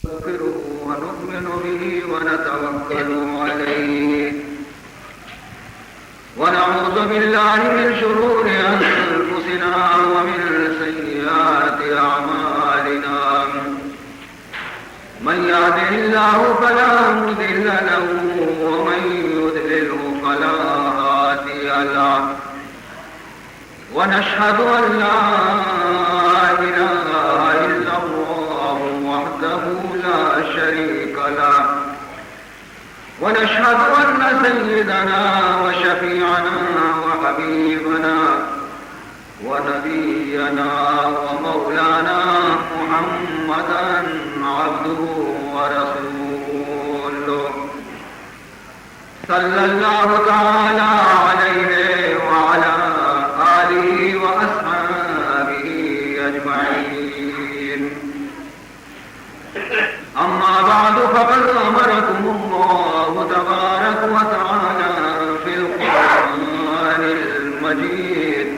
نستغفره ونؤمن به ونتوكل عليه، ونعوذ بالله من شرور أنفسنا ومن سيئات أعمالنا. من يهده الله فلا مضل له، ومن يضلله فلا هادي له. ونشهد أن لا إله إلا الله وحده لا شريك له، ونشهد أن سيدنا وشفيعنا وحبيبنا ونبينا ومولانا محمدا عبده ورسوله، صلى الله تعالى عليه وعلى آله وأصحابه أجمعين. أما بعد، فقد أمركم الله تبارك وتعالى في القرآن المجيد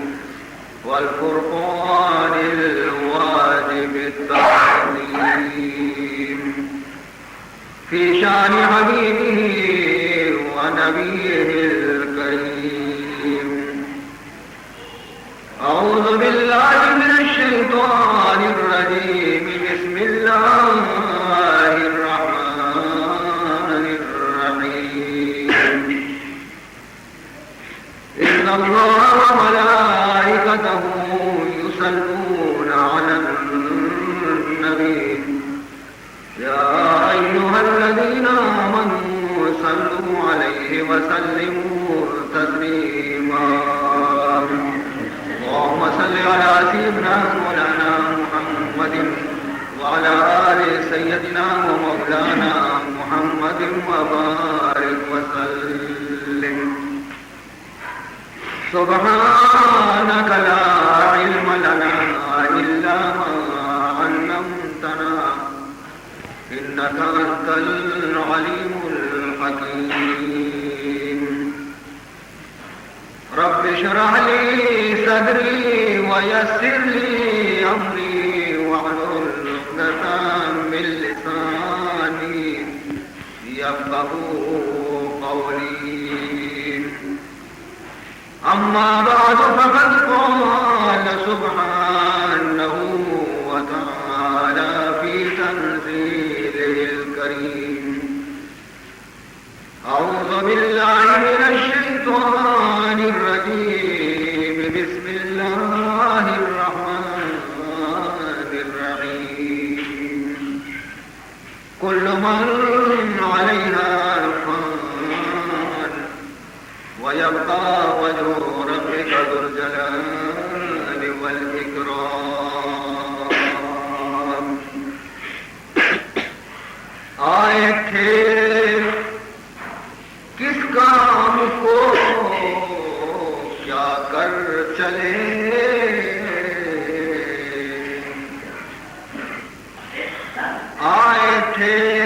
والفرقان الواجب التعظيم في شأن حبيبه ونبيه الكريم. أعوذ بالله من الشيطان الرجيم. بسم الله الرحمن الرحيم. إن الله وملائكته يصلون على النبي، يا أيها الذين آمنوا صلوا عليه وسلموا تسليما. اللهم صل على سيدنا مولانا محمد وعلى آل سيدنا ومولانا محمد وبارك وسلم. سبحانك لا علم لنا إلا ما علمتنا إنك أنت العليم الحكيم. رب اشرح لي صدري ويسر لي أمري واحلل عقدة من لساني يفقهوا قولي. أما بعد، فقد قال سبحانه وتعالى في تنزيله الكريم: أعوذ بالله من الشيطان الرجيم. بسم الله الرحمن الرحيم. كل من عليها فان، ويبقى وجه ربك ذو الجلال والإكرام. آئے تھے کس کام کو کیا کر چلے، آئے تھے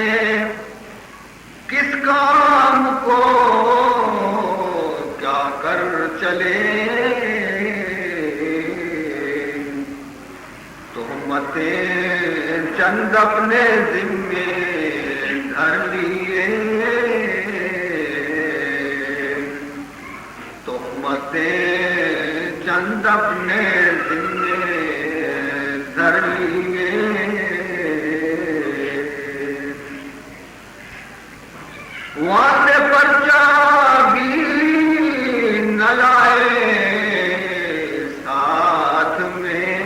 کس کام کو کیا کر چلے۔ تہمتیں چند اپنے ذمے دھر لیے، تہمتیں چند اپنے ذمے دھر لیے۔ واسطے پرچہ بھی نہ لائے ساتھ میں،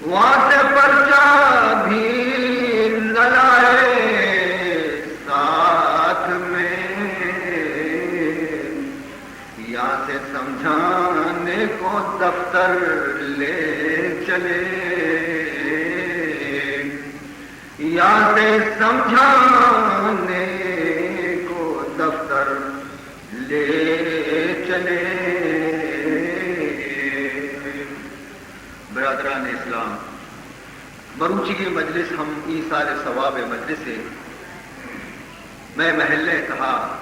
واسطے پرچہ بھی نہ لائے ساتھ میں۔ یہاں سے سمجھانے کو دفتر لے چلے، یہاں سے سمجھانے کو دفتر لے چلے۔ برادران اسلام، مروچیگیں مجلس ہم ایصال ثواب مجلسے۔ مئے محلہ ءِ تہا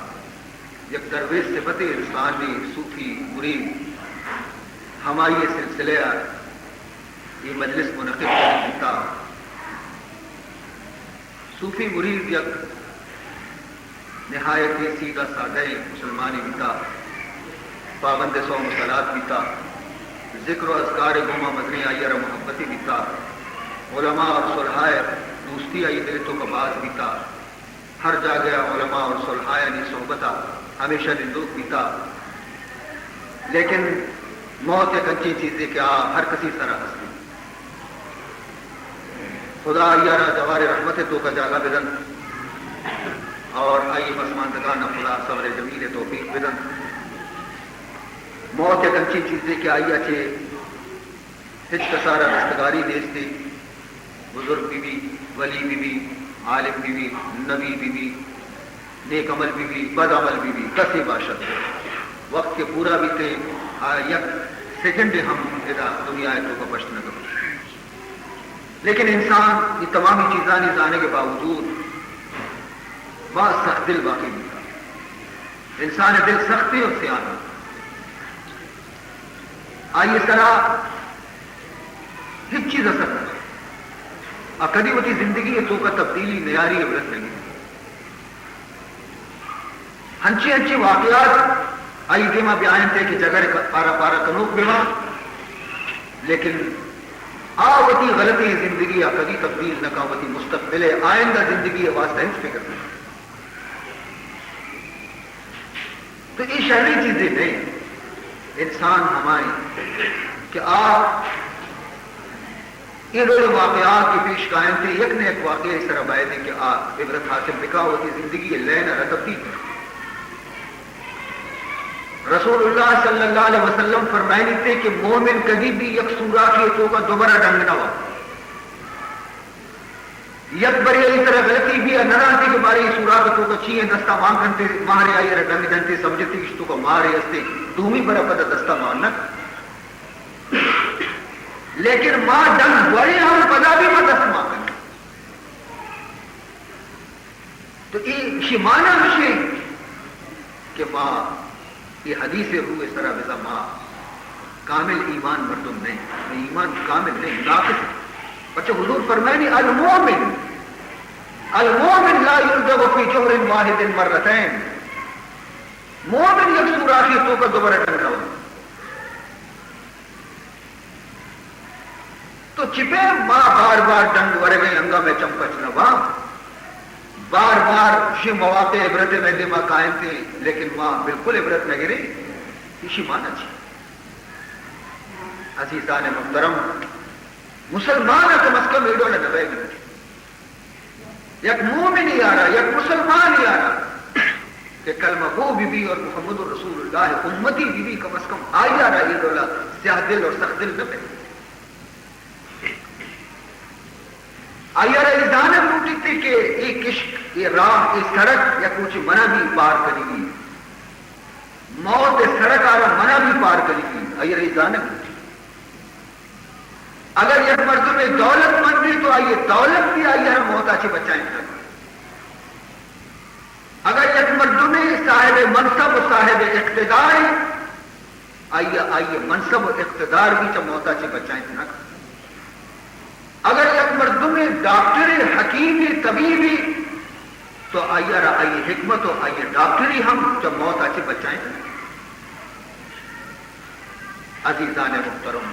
یک درویش صفتے انسانے، صوفی مرید، ہمائی ءِ سلسلہ ءَ اے مجلس منعقد کنگ بیتا۔ صوفی مرید یک نہایت سیدھا سادہ مسلمانے بیتا، پابند صوم و صلات بیتا، ذکر و اذکار گوما مزنیں آئی را محبتی بیتا، علماء اور صلحاء دوستی آئی دل توکا باز بیتا۔ ہر جاگہ علماء اور صلحایانی صحبتا ہمیشہ نندوک بیتا، لیکن موت یک انچیں چیزے کہ آ ہر کسی سرا ہستی۔ خدا آئی را جوار رحمت توکا جاگہ بدنت اور آئی پسماندگان خدا صبر جمیل توفیق بدنت۔ موت یک انچیں چیزے کہ آئی چے ہچ کسارا رستگاری نیستی۔ بزرگ بہ بی، ولی بہ بی، عالم بہ بی، نبی بہ بی، نیک عمل بہ بی، بد عمل بہ بی، کسے باشد، وقت کہ پورا بیتے، آ یک سیکنڈ ہم ادا دنیا توکا پشت نہ کپی۔ لیکن انسان اے تمامی چیزانی زانگ باوجود باز سخت دل باقی بیتا۔ انسان دل سختی اور سیاہ، آئی سرا ہچ چیز اثر نہ۔ آ کدی وتی زندگی توکا تبدیلی نیاری، عبرت نگی۔ ہنچی ہنچی واقعات آئی دیما بیاینتے کہ جگر پارا پارا کنوک بیوا، لیکن آ وتی غلطی زندگی آ کدی تبدیل نہ کا، وتی مستقبل آئندہ زندگی واسطہ ہچ فکر نہ۔ تو اے شریں چیزے نہ۔ انسان ہمائیں کہ آ اے ڈول واقعات کہ پیش کاینت، یک نہ یک واقعہ سرا بایدیں کہ آ عبرت حاصل بکا، وتی زندگی لین را تبدیل بکا۔ رسول اللہ صلی اللہ علیہ وسلم فرمائنیتے کہ مومن کدی بھی یک سوراخی توکا دوبارہ ڈنگ نہ وا۔ یک برے آئی سرا غلطی بی، نہ زانتے کہ بارے اے سوراخ توکا چی ایں، دستا مان کنتے، مہرے آئی را ڈنگ دنتے، سمجھتے کہ توکا مہرے ہستے، دومی برا پدا دستا مان نہ۔ لیکن ما ڈنگ ورے ہم پدا بھی ما دست مان کنیں۔ تو اے، ایشی معنی ہمشی کہ ما اے حدیث روح سرا بزاں ما کامل ایمان مردم نہ ایں، ایمان کامل نہ ایں، ناقص ایں۔ پرچہ حضور فرمائنی، المؤمن، المؤمن لا یلدغ فی جحر واحد مرتین۔ مومن یک سوراخی توکا دوبارہ ڈنگ نہ وا۔ تو چپے ما بار بار ڈنگ ورگیں انگا میں چم پچ نہ با، بار بار شی مواقع عبرت میں دیما قائم تھے، لیکن ما بالکل عبرت نہ گرے۔ ایشی معنی چی؟ عزیزان محترم، مسلمان کم از کم ایڈو نہ بے۔ یک مومن یارا، یک مسلمان یارا کہ کلمہ گو بی بی اور محمد رسول اللہ امتی بی بی، کم از کم آئی یارا اے ڈولا سیاہ دل اور سخت دل نہ بے۔ آئی یارا اے زانگ لوٹیتے کہ اے کشک، اے راہ، اے سڑک یک روچے منا بھی پار کنگی۔ موت سڑک آرا منا بھی پار کنگی۔ آئی یارا اے زانگ لوٹیتے۔ اگر یک مردمے دولت مند بی تو آئی دولت بھی آئی ہر موتا چے بچائیں۔ اگر یک مردمے صاحب منصب و صاحب اقتدار، آئی، آئی منصب و اقتدار بھی چہ موتا چے بچائیں۔ اگر یک مردمے ڈاکٹرے، حکیمے، طبیبے، تو آئی را آئی حکمت و آئی ڈاکٹری ہم چہ موت ء چہ بچائینت۔ عزیزان محترم،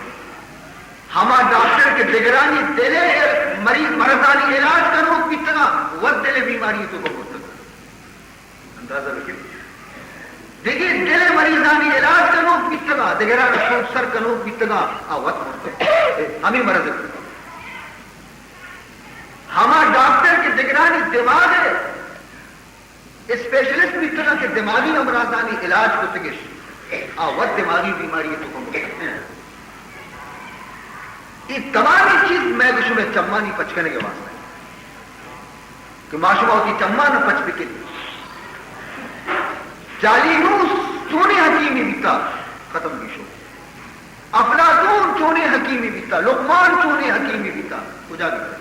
ہما ڈاکٹر کہ دگرانی دل ء مریض مرضانی علاج کنوک بیتگاں، وت دل ء بیماری تو مرتگ۔ اندازہ بکن۔ دگہ دل ء مریضانی علاج کنوک بیتگاں، دگران سوچ سر کنوک بیتگاں، آ وت مرتگ۔ ہمیں مرض۔ ہما ڈاکٹر کہ دگرانی دماغ ء اسپیشلسٹ بیتگاں کہ دماغی امراضانی علاج کتگش، آ وت دماغی بیماری تو کم کرتے ہیں۔ یہ تمامی چیز میں شمے چمانی پچ کنگ ء واسطہ کہ ما شما وتی چمان پچ بکن۔ جالینوس چونیں حکیمی بیتا، ختم بیشو۔ افلاطون چونیں حکیمی بیتا، لقمان چونیں حکیمی بیتا، کجا بیتا؟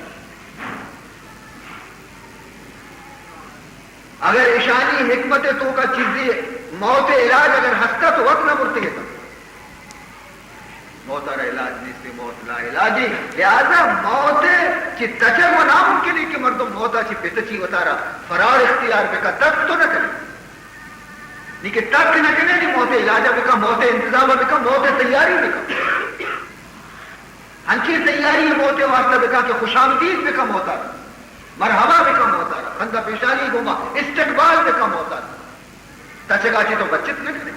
اگر اشانی حکمت توکا چیزے موت علاج اگر ہستا تو وت نہ مرتگے تا۔ موت ء را علاج نیست، موت لا علاج۔ جی، لہذا موت چی تچگ و ناممکن ہے کہ مردم موتا چی بتچی وتارا فرار اختیار بکا، تک تو نہ کنے۔ نی کہ تک نہ کنے، نی موت علاجہ بکا، موت انتظام بکا، موت تیاری بکا۔ ہنچی تیاری موت واسطہ بکا کہ خوش آمدید بکا موتا، مرحبا بکا موتا، خندہ پیشانی گوما استقبال بکا موتا۔ تچگا چی تو بچت نہ کنے۔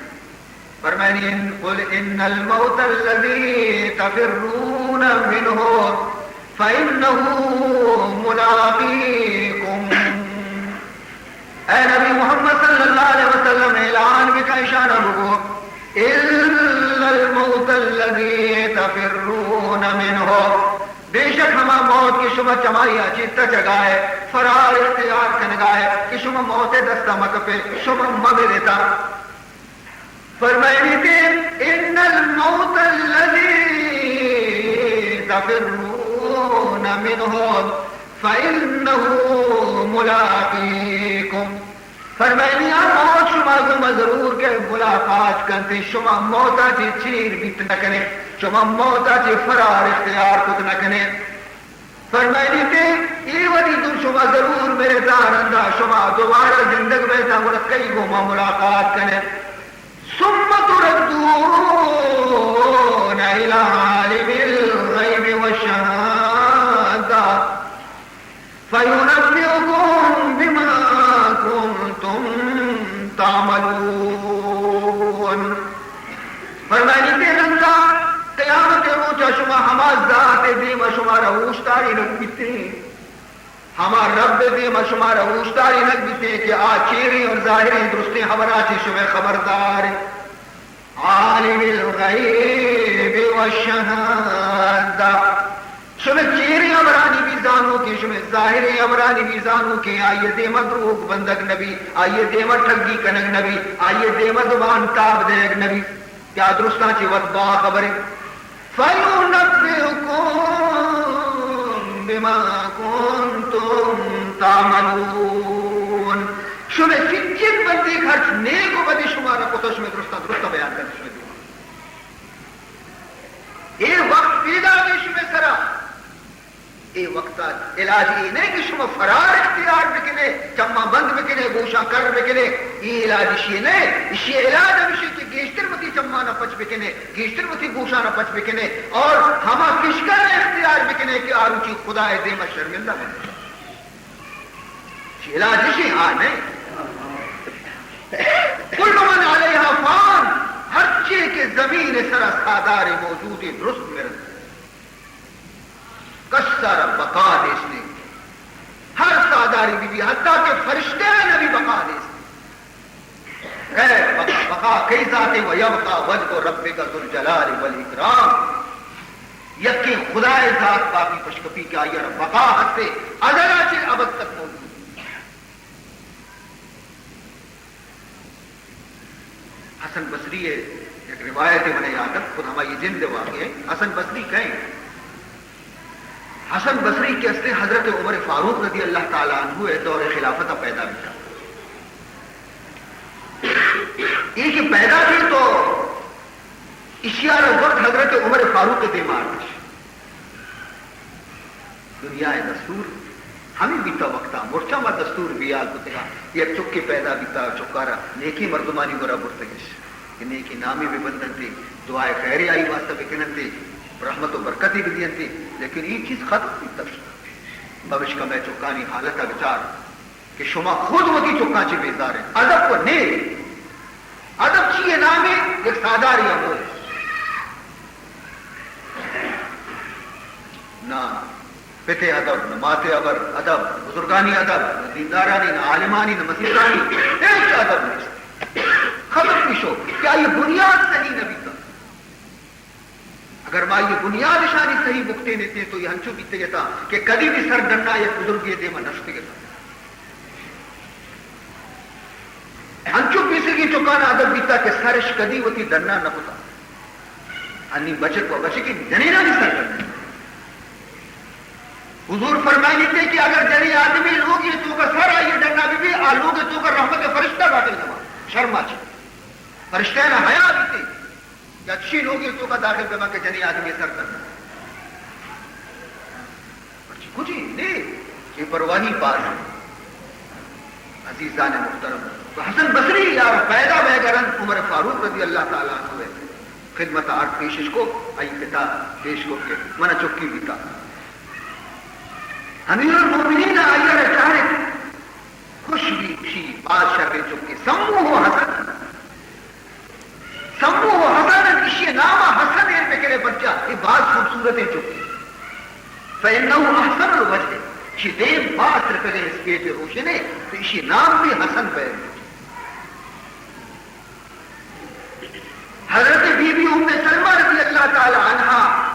فرمائنی، ان، قل ان الموت الذي تفرون منه فإنه ملاقيكم۔ اے نبی محمد صلی اللہ علیہ وسلم، اعلان بکن، اشانا بگو، الا الموت الذي تفرون منه، بے شک ہما موت کہ شما چمائی ءَ چہ تچگائے، فرار اختیار کنگائے، کہ شما موت ءِ دست ءَ مکپے، شما مبرتا۔ فرمائنی کہ ان الموت الذي تفرون منه فإنه ملاقيكم۔ فرمائنی، آ موت شما گوما ضرور کہ ملاقات کنت، شما موتا چی چیر بیت نہ کنے، شما موتا چی فرار اختیار کت نہ کنے۔ فرمائنی کہ اے وھدی دور شما ضرور مرتا، رندا شما دوبارہ زندگ بیتا، گڑا کئی گوما ملاقات کنے۔ ثم تردون إلى عالم الغيب والشهادة فينبئكم بما كنتم تعملون۔ فرمائنی کہ رندا قیامت روچا شما ہما ذات دیما شمارا اوشتارینگ بیتے، ہما رب دیما شمارا اوشتارینگ بیتے کہ آ چیریں اور ظاہریں درستیں خبرا چی شمے خبردار۔ عالم الغیب والشہادہ، شمے چیریں امرانی بھی زانوکیں، شمے ظاہریں امرانی بھی زانوکیں، آئی دیما دروگ بندگ نبی، آئی دیما ٹھگی کنگ نبی، آئی دیما زبان تاب دیگ نبی۔ کہ آ درستاں چہ وت باخبر انت۔ فَيُنَبِّئُكُم بِمَا كُنتُمْ تَعْمَلُونَ۔ شمے سجل بندیگ ہرچ نیک و بدی شمارا کتا، شمے درستاں درستاں بیان کنت شمے دیما۔ اے وقت پیداگ انت شمے سرا۔ اے وقت ءَ علاج اے نہ کہ شما فرار اختیار بکنے، چماں بند بکنے، گوشاں کر بکنے۔ اے علاج اشی نہ، اشی علاج ہمیشی کہ گیشتر وتی چمانا پچ بکنے، گیشتر وتی گوشانا پچ بکنے اور ہما کشکا اختیار بکنے کہ آ روچی خدا ءِ دیما شرمندہ بنت۔ اشی علاج اشی، آ نہ۔ کل من علیہا فان، ہرچی کہ زمین سرا ساہدار موجود انت، درست مرنت۔ کس ءَ را بقا نیست انت۔ ہر ساہدارے بہ بی، حتی کہ فرشتہ ءَ نہ بی، بقا نیست۔ غیر بقا، بقا کئی ذات انت؟ وَيَبْقَى وَجْهُ رَبِّكَ ذُو الْجَلَالِ وَالْإِكْرَامِ۔ یکیں خدا ءِ ذات باقی پشکپی کہ آئی ءَ را بقا ہست انت، ازل ءَ چہ ابد تک موجود انت۔ حسن بصری ءِ یک روایتے من ءَ یات انت، خود ہمائی جند ءِ واقعہ انت۔ حسن بصری کئے انت؟ حسن بصری کہ است انت، حضرت عمر فاروق رضی اللہ تعالی عنہ ءِ دور خلافت ءَ پیدا بیتا۔ اے کہ پیدا بیت تو اشی ءَ را زرت حضرت عمر فاروق ءِ دیما آرتش۔ دنیا ءِ دستور ہمے بیتا، وقتا مرچا ما دستور بیال کتگا، یک چکے پیدا بیتا، چکارا نیکیں مردمانی گورا برتگش کہ نیکیں نامے بہ بندنتے، دعائے خیرے آئی واسطہ بکننتے، رحمت و برکتے بدینتے، لیکن اے چیز ختم بیتا۔ پمشکا مئے چکانی حالتا بچار کہ شما خود وتی چکاں چہ بیزار انت۔ ادب کو نے، ادب چی ءِ نام انت؟ یک ساہدارے ءِ ہبر۔ نہ پت ءِ ادب، نہ مات ءِ ادب، ادب، بزرگانی ادب، نہ دیندارانی، نہ عالمانی، نہ مسیتانی، ہچ ادب نیست۔ ختم بی شو کہ آئی بنیاد صحیح نہ بیتا۔ اگر ما یہ بنیاد اشانی صحیح بکتین اتیں تو یہ ہنچو بیتگ اتاں کہ کدی بھی سر ڈنا یک بزرگی دیما نشتگ اتاں۔ ہنچو پیسگی چکان عادت بیتا کہ سرش کدی وتی ڈنا نہ کتا۔ انی بچک و بچکی جنینانی سر ڈنا۔ حضور فرمائنیتے کہ اگر جنین آدمی لوگی توکا سر آئی ڈنا بی بی، آ لوگ توکا رحمت فرشتہ داخل نہ با۔ شرما چی؟ فرشتہ نا حیا بیتے۔ یا چی لوگی توکا داخل ببا کہ جنی آدمی سر درد۔ کجی نے، اے پرواہی باز۔ عزیزان محترم، تو حسن بصری یار پیدا بئیگ ءَ رند عمر فاروق رضی اللہ تعالی عنہ ءِ خدمت ءَ آرت، پیشش کو، آئی پتا پیش کو کہ من ءَ چکی بیتا۔ امیر المومنین آئی ءَ را چارت، خوش بی، شی باز شریں چکے، سموه حسن۔ سموه حسن، ایشی نام ءَ حسن ایر بکنے، پرچا اے باز خوبصورتیں چکے۔ فإنه أحسن الوجه، ایشی دیم باز ترپگیں اسپیت روشنے، تو ایشی نام بھی حسن بئیگ۔ حضرت بی بی ام سلمہ رضی اللہ تعالی عنہا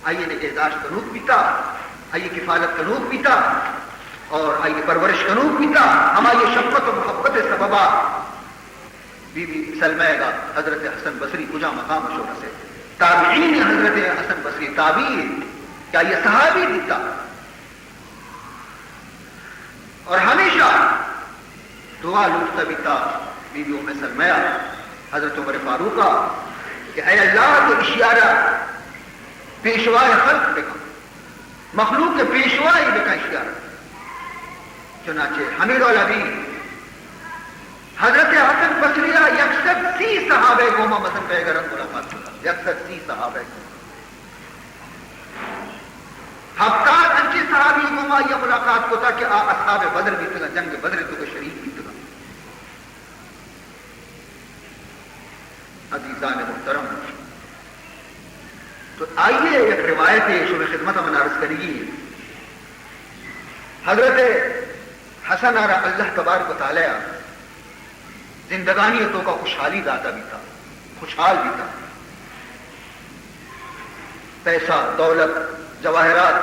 آئی نگہداشت کنوک بیتا، آئی کفالت کنوک بیتا اور آئی پرورش کنوک بیتا۔ ہمائی شفقت و محبت سببا بی بی سلمہ گا حضرت حسن بصری کجا مقام شو رسے۔ تابعین حضرت حسن بصری تابعی کہ آئی صحابی بیتا۔ اور ہمیشہ دعا لوٹتا بیتا بی بی ام سلمہ ءَ، حضرت عمر فاروق ءَ کہ اے اللہ، تو اشیارا پیشوائے خلق بکن، مخلوق کے پیشوائی بکن اشیارا۔ چنانچہ ہمے ڈولا بھی حضرت حسن بصری ءَ یک سد سی صحابہ گوما مزن بئیگ ءَ رند ملاقات کتا، یک سد سی صحابہ گوما۔ ہفتاد انچیں صحابی گوما آئی ملاقات کتا کہ آ اصحاب بدر بیتگاں، جنگ بدر ءِ توکا شریک بیتگاں۔ عزیزان محترم، تو آئی یک روایت شمئے خدمت من عرض کنگی۔ حضرت حسن ءَ را اللہ تبارک و تعالی ءَ زندگانی ءِ توکا خوشحالی داتا بیتا، خوشحال بیتا۔ پیسہ، دولت، جواہرات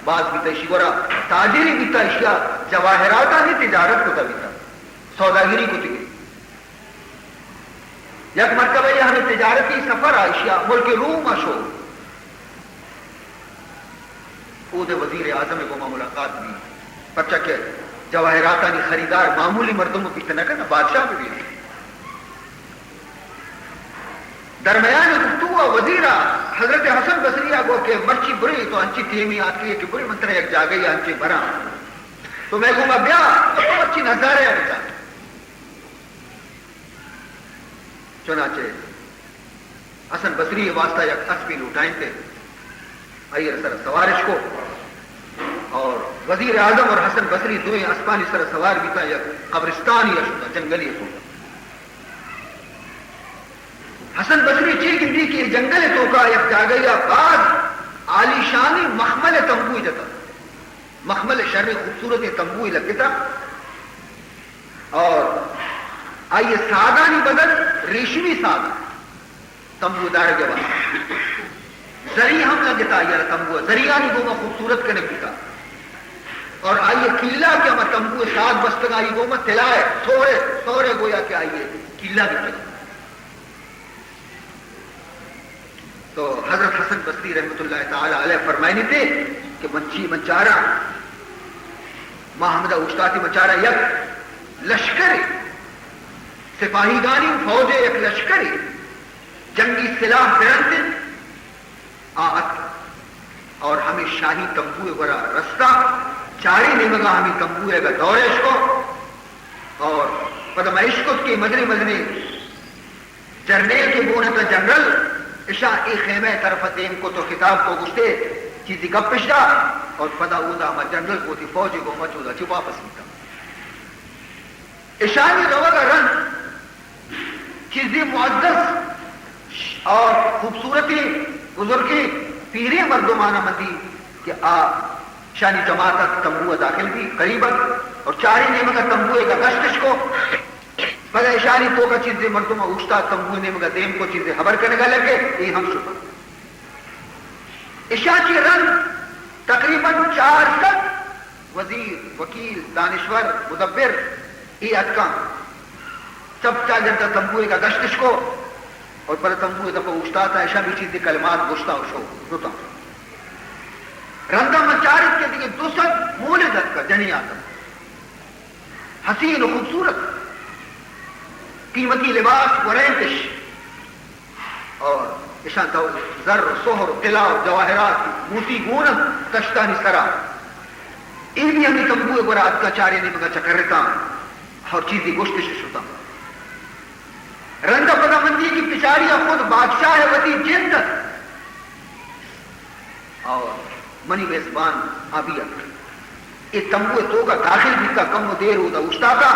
باز بیتا، ایشی گورا تاجری بیتا، ایشیا جواہراتانی تجارت کتا بیتا، سوداگری کتگی۔ یک مرتبہ یہ ہمیں تجارتی سفر ءَ ایشیا ملک روم ءَ شو۔ اود ءِ وزیر اعظم ءِ گوما ملاقات بی، پرچا کہ جواہراتانی خریدار معمولی مردم بیت نہ کن، بادشاہ بہ بیت۔ درمیان گفتگو ءَ وزیر ءَ حضرت حسن بصری ءَ گو کہ مرچی برے تو انچی ٹیمی آتکے کہ برے من ترا یک جاگہے ءَ انچی براں، تو مئے گوما بیا، تو مرچی نظارہ ءَ بچار۔ چنانچہ حسن بصری ءِ واسطہ یک اسپے لوٹائینتے، آئی ءَ سر سوارش کو اور وزیر اعظم اور حسن بصری دوئیں اسپانی سر سوار بیتا، یک قبرستانی ءَ شتا، جنگلی ءَ شتا۔ حسن بصری چے گندی کہ جنگل ءِ توکا یک جاگہے ءَ باز عالیشانی مخمل ءِ تمبو جتا، مخمل شر خوبصورت تمبو لگتا اور آئی ساگانی بدل ریشمی ساگ تمبو دارگ ءِ واسطہ۔ زری ہم لگتا آئی ءَ را تمبو ءَ، زریانی گوما خوبصورت کنگ بیتا۔ اور آئی کلا کہ ہما تمبو ءِ ساگ بستگ آئی گوما طلا ءِ، سہر ءِ، سہر ءِ گویا کہ آئی کلا بیتا۔ تو حضرت حسن بصری رحمت اللہ تعالی علیہ فرمائنی تے کہ من چی، من چارا، ما ہمدا اوشتاتی، من چارا یک لشکر، سپاہیگانی فوج ءِ یک لشکر، جنگی سلاح برنت، آ اتک اور ہمیں شاہی تمبو ءِ گورا رستا، چاریں نیمگا ہمیں تمبو ءِ گا دورش کو اور پدا ما اشکت کہ مزنیں مزنیں جرنیل کہ گون اتاں، جنرل، اشاں اے خیمہ ءِ طرف ءَ دیم کت و خطاب کو، گوشتے چیزی گپ اش دا اور پدا اودا ہما جنرل وتی فوج ءِ گوما چودا چہ واپس بیتا۔ اشانی روگ ءَ رند چیزی معزز اور خوبصورتیں بزرگیں پیریں مردمانا من دی کہ آ اشانی جماعت ءَ تمبو ءَ داخل بی، قریب ات اور چاریں نیمگ ءَ تمبو ءِ گشتش کو۔ پدا اشانی توکا چیزے مردم اوشتات، تمبو نیمگا دیم کو، چیزے ہبر کنگا لگے، اے ہم شتاں۔ اشاں چہ رند تقریباً چار سد وزیر، وکیل، دانشور، مدبر اے اتکاں۔ چپ چاگرد ءَ تمبوئے گا گشتش کو اور پدا تمبوئے دپا اوشتاتاں، اشاں بھی چیزے کلمات گوشتاں و شو، شتاں۔ رندا من چارت کہ دگہ دو سد مولد اتکا، جنی آتک۔ حسین و خوبصورت، قیمتی لباس ورینتش اور اشاں تو زر و سہر و طلا و جواہرات موتی گون انت دشتانی سرا۔ اے بھی ہمے تمبو ء گورا اتکا، چاریں نیمگا چکرتاں اور چیزی گوشتش شتاں۔ رندا پدا من دی کہ بچاری ء خود بادشاہ ء وتی جند ات اور منی میزبان آ بھی ات۔ اے تمبو ء توکا داخل بیتا، کم و دیر اودا اوشتاتا،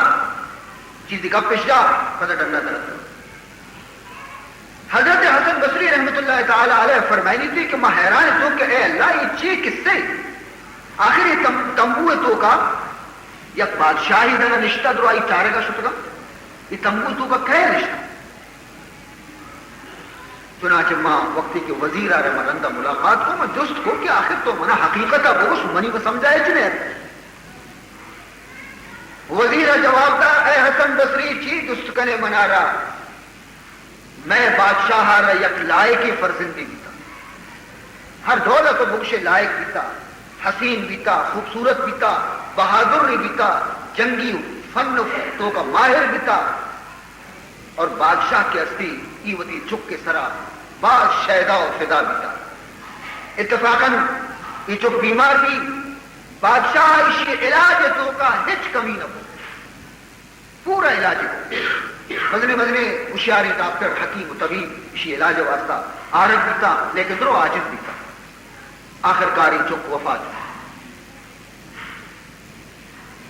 چیزی گپش جا، پدا ڈنا درتا۔ حضرت حسن بصری رحمت اللہ تعالی علیہ فرمائنی تھی کہ ما حیران تو کہ اے اللہ، یہ چی قصے؟ آخر یہ تم-، تمبو توکا یک بادشاہی دنا نشتہ، درو آئی چارگا شتگا، یہ تمبو توکا کئے نشتہ؟ چنانچہ ما وقتی کہ وزیر آرا ما رندا ملاقات کو، ما جست کو کہ آخر تو منا حقیقتا بگوش، منی و سمجھائے چنے؟ وزیر ء جواب دا، اے حسن بصری، چی جست کنے منارا؟ مئے بادشاہ ء را یک لائقیں فرزندے بیتا۔ ہر ڈول ء تو بگشے لائق بیتا، حسین بیتا، خوبصورت بیتا، بہادر بیتا، جنگی فن و توکا ماہر بیتا۔ اور بادشاہ کہ ہستی، ای وتی چک ء سرا باز شیدا و فدا بیتا۔ اتفاقاً ای چک بیمار بی، بادشاہ ایشی علاج ء توکا ہچ کمی نہ کو، پورا علاج کو۔ مزنیں مزنیں ہوشیاریں ڈاکٹر، حکیم و طبیب ایشی علاج واسطہ آرگ بیتا، لیکن درو عاجز بیتا۔ آخر کار ای چک وفات۔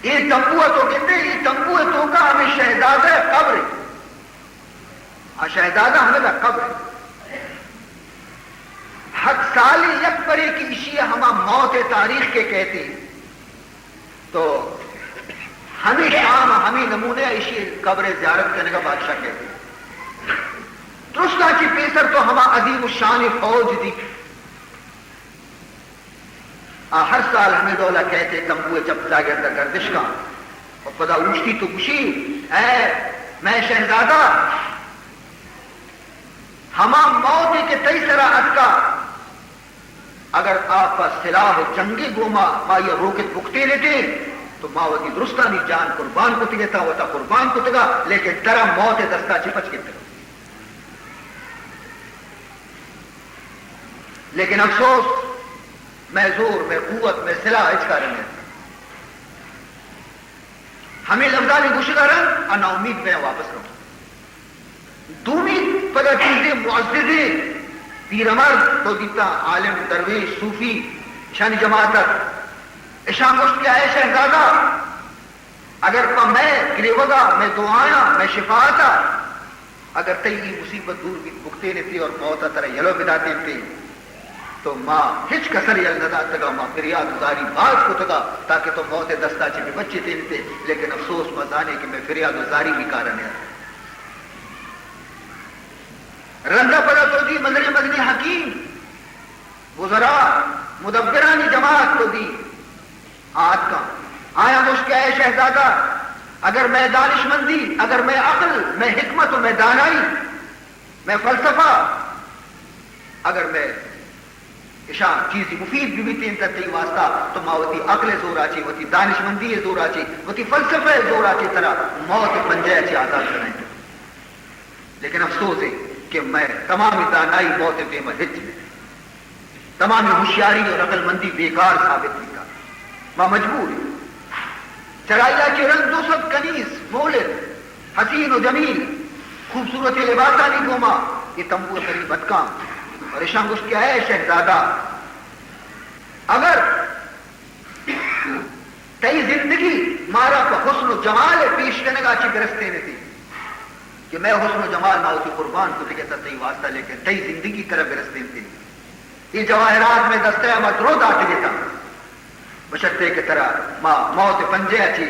اے تمبو ء تو گندے، اے تمبو ء توکا ہمے شہزادہ ء قبر ء۔ آ شہزادہ ہمدا قبر ء۔ ہر سال یک برے کہ ایشی ء ہما موت ء تاریخ کہ کہتے، تو ہمے شام ء ہمے نمونے ء ایشی قبر ء زیارت کنگا بادشاہ کہتے۔ درستاں چی پیسر تو ہما عظیم الشان فوج دی۔ آ ہر سال ہمے ڈولا کئیت ء تمبو ء چپ زاگرد ء گردش کاں و پدا اوشتی تو گوشی، اے مئے شہزادہ، ہما موتے کہ تئی سرا اتکا، اگر آ پہ سلاح و جنگے گوما ما آئی ء روکت بکتینتیں تو ما وتی درستانی جان قربان کتگ ء تاں وتا قربان کتگا، لیکن ترا موت ء دستا چہ پچ گپتگا۔ لیکن افسوس، مئے زور، مئے قوت، مئے سلاح ہچ کارے نہ انت۔ ہمے لبزانی گوشگ ء رند آ ناامید بیا واپس رو۔ دومی پدا چیزے معززیں پیرمرد تو دیتا، عالم، درویش، صوفی، شانی جماعت ات۔ اشاں گوشت کہ اے شہزادہ، اگر پہ مئے گریوگا، مئے دعایاں، مئے شفاعتا اگر تئی ای مصیبت دور بیت، بکتینتی اور موت ء ترا یلو بداتینتی، تو ما ہچ کسر یل نہ داتگا، ما فریاد و زاری باز کتگا تاکہ تو موت ء دستا چہ بہ بچتینتے، لیکن افسوس ما زانے کہ مئے فریاد و زاری بھی کارا نیار۔ رندا پدا تو دی مزنیں مزنیں حکیم، وزراء، مدبرانی جماعت تو دی آتکاں۔ آیاں گوشت کہ اے شہزادہ، اگر مئے دانشمندی، اگر مئے عقل، مئے حکمت و مئے دانائی، مئے فلسفہ، اگر مئے اشاں چیزی مفید بہ بیتیں تہ تئی واسطہ، تو ما وتی عقل ء زورا چے، وتی دانشمندی ء زورا چے، وتی فلسفہ ء زورا چے ترا موت ء پنجہ ء چے آزاد کنائیں۔ لیکن افسوس ہے کہ مئے تمامی دانائی موت ء پیما ہچ نہ۔ تمامی ہوشیاری اور عقل مندی بیکار ثابت بیتا۔ ما مجبور ہیں۔ چرائی ء چہ رند دو سد کنیز، مولد، حسین و جمیل، خوبصورت لباسانی گوما یہ تمبو قریب اتکاں اور اشاں گوشت کہ اے شہزادہ، اگر تئی زندگی مارا پہ حسن و جمال ء پیش کنگا چہ برستینتی کہ مئے حسن و جمال ما وتی قربان کتگ ات تئی واسطہ، لیکن تئی زندگی ترا برستینتی۔ یہ جواہرات مئے دستا ما درو داتگ اتاں، بشرطے کہ ترا ما موت پنجہ ء چہ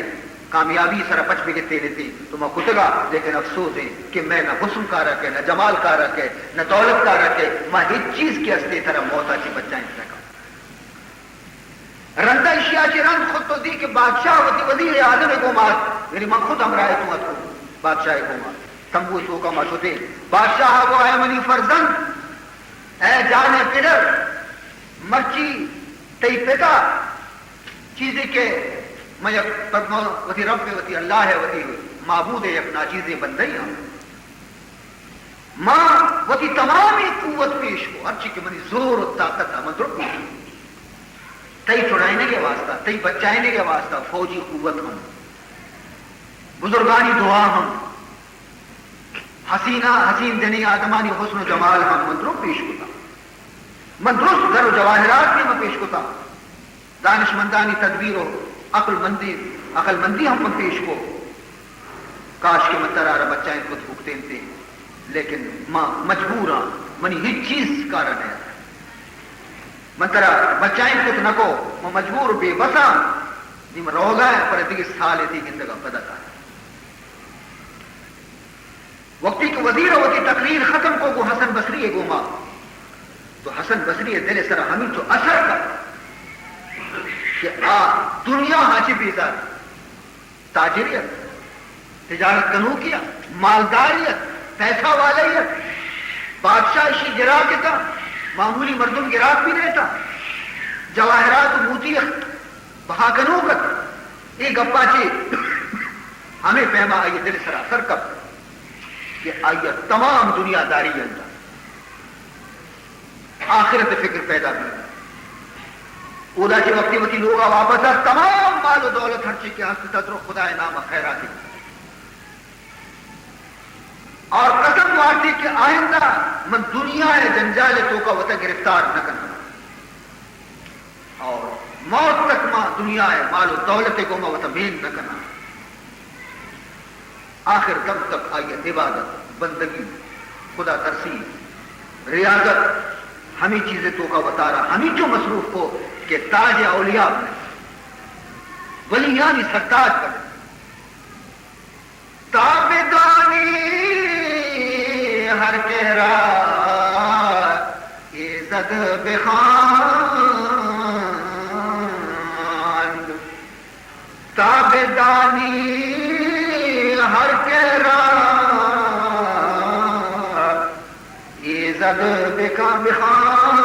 کامیابی سرا پچ بگتینتی تو ما کتگا، لیکن افسوس ہے کہ مئے نہ حسن کارا کہ، نہ جمال کارا کہ، نہ دولت کارا کہ، ما ہچ چیز کہ ہستے ترا موتا چہ بچائینت نہ کن۔ رندا ایشی ء چہ رند خود تو دی کہ بادشاہ وتی وزیر اعظم ء گوما ات، یعنی من خود ہمراہ اتوں اتکوں بادشاہ ء گوما، تمبو ء توکا ما شتیں۔ بادشاہ ء گو اے منی فرزند، اے جان ء پدر، مرچی تئی پتا چیزے کہ من یک، من وتی رب ء، وتی اللہ ء، وتی معبود ء یک ناچیزیں بندہ آں۔ ما وتی تمامیں قوت پیش کو، ہرچی کہ منی زور و طاقت ء من درو پیش کو۔ تئی چھڑائینگ ء واسطہ، تئی بچائینگ ء واسطہ فوجی قوت ہم، بزرگانی دعا ہم، حسینہ، حسین جنیں آدمانی حسن و جمال ہم من درو پیش کتا۔ من درست زر و جواہرات بھی من پیش کتا۔ دانشمندانی تدبیر و عقل مندی، عقل مندی ہم من پیش کو۔ کاش کہ من ترا را بچائین کت بکتینتے، لیکن ما مجبور ہاں، منی ہچ چیز کارا نہ ات۔ من ترا بچائین کت نہ کو، من مجبور بے بس ہاں، نی من روگا ہاں، پر دگہ سال تی گندگا پدا کار۔ وقتی کہ وزیر ء وتی تقریر ختم کو گوں حسن بصری ء گوما، تو حسن بصری ء دل ء سرا ہمینچو اثر کپت کہ آ دنیا ہاں چہ بیزار، تاجرے ات، تجارت کنوکے ات، مالدارے ات، پیسہ والے ات، بادشاہ اشی گراک اتاں، معمولی مردم گراک بھی نہ اتاں، جواہرات و موتی بہا کنوک ات۔ اے گپاں چہ ہمے پیما آئی ء دل ء سرا اثر کپت کہ آئی ء تمام دنیا داری انت، آخرت ء فکر پیدا بیت۔ اودا چہ وقتی وتی لوگ ء واپس ات، تمام مال و دولت ہرچی کہ ہست ات، درو خدا ء نام ء خیراتی کت۔ اور قسم وارتی کہ آئندہ من دنیا ء جنجال ء توکا وتا گرفتار نہ کناں۔ اور موت تک ما دنیا ء مال و دولت ء گوما وتا مین نہ کناں۔ آخر دم تک آئی ء عبادت، بندگی، خدا ترسی، ریاضت، ہمے چیز ء توکا وتارا ہمینچو مصروف کو کہ تاج اولیاء بنے، ولیانی سرتاج بنے۔ تا بدانی ہر کہرا ایزد بخواند، تا بدانی ہر کہرا ایزد بکا بخواند۔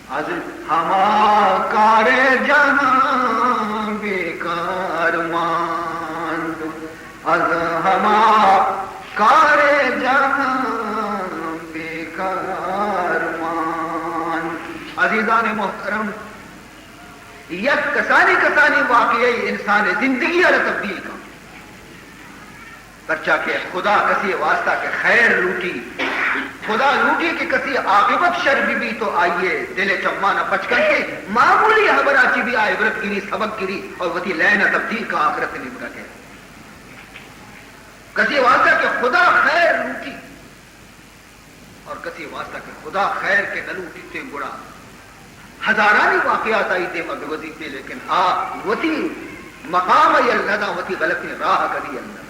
از ہما کار جہاں بیکار ماند، از ہما کار جہاں بیکار ماند۔ عزیزان محترم، یک کسانی کسانی واقعہ انسان زندگی را تبدیل کن۔ پرچا کہ خدا کسی واسطہ کہ خیر لوٹی، خدا لوٹی کہ کسی عاقبت شر بی بی تو آئیے دل چمانا پچ کن کے معمولی خبر آچی بھی آ عبرت گری، سبق گری اور وتی لین تبدیل کا آخرت نیمگا کے۔ کسی واسطہ کہ خدا خیر لوٹی، اور کسی واسطہ کہ خدا خیر کے نہ لوٹیتے گڑا ہزارانی واقعات آئی دیما بگوزیتے، لیکن آ وتی مقام یل نہ داں، وتی غلطیں راہ کدی یل نہ داں۔